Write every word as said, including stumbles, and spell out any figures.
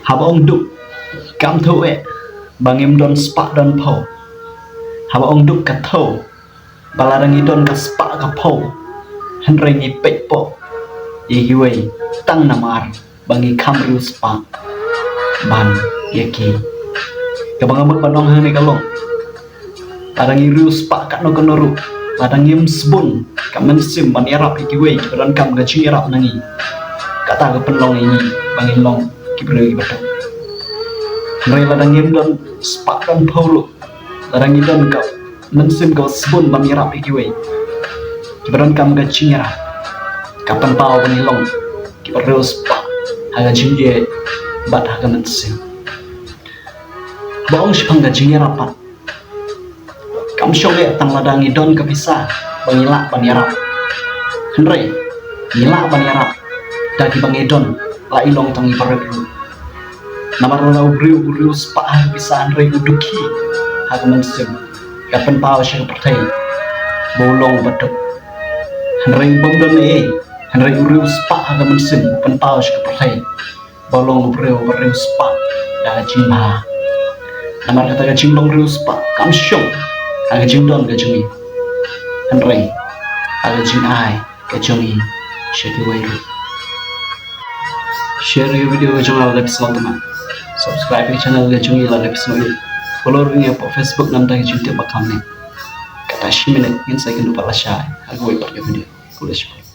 Haba ong duk, kam thew eh ba ngim don spah don phew. Haba ong duk ka thew ba lada ngi don ka spah ka phew, hynrei ngi peit pop ïa kiwei tang namar ba ngi kham riewspah ban ïa ki. Kaba nga mut ban ong hangne ka long, lada ngi riewspah katno katno ruh, lada ngim sbun ka mynsiem ban ïarap ïa kiwei kiba donkam ka jingïarap na ngi, kata ka pynlong ïa ngi ba ngin long ki briew kiba duk. Hynrei lada ngim don spah don phew ruh, lada ngi don ka mynsiem kaba sbun ban ïarap ïa kiwei kiba donkam ka jingïarap, ka pynpaw ba ngi long kiba riewspah ha ka jingïeit bad ha ka mynsiem. Ba ong shaphang ka jingïarap pat, kam shong eh tang lada ngi don ka pisa ba ngi lah ban ïarap. Hynrei ngi lah ban ïarap da kiba ngi don, la i long tang ngi barit ruh. Namar lada u briew u riewspah ha ka pisa hynrei u dukhi ha ka mynsiem, ka pynpaw sha ka pyrthei ba u long uba duk. Hynrei bym don ei, hynrei u riewspah ha ka mynsiem u pynpaw sha ka pyrthei ba u long u briew uba riewspah da ka jingbha. Namar kata ka jinglong riewspah kam shong ha ka jingdon ka jong ngi, hynrei ha ka jingai ka jong ngi sha kiwei ruh. Share ïa ka video ka jong nga lada phi sngewtynnat. Subscribe ïa ka channel ka jong ngi lada phi sngewtynnat. Follow ruh ïa ngi hapoh Facebook namar ka jingtip ba kham ne. Kata shi minit ngin sa ïakynduh pat lashai ha kawei pat ka video. Khublei shibun.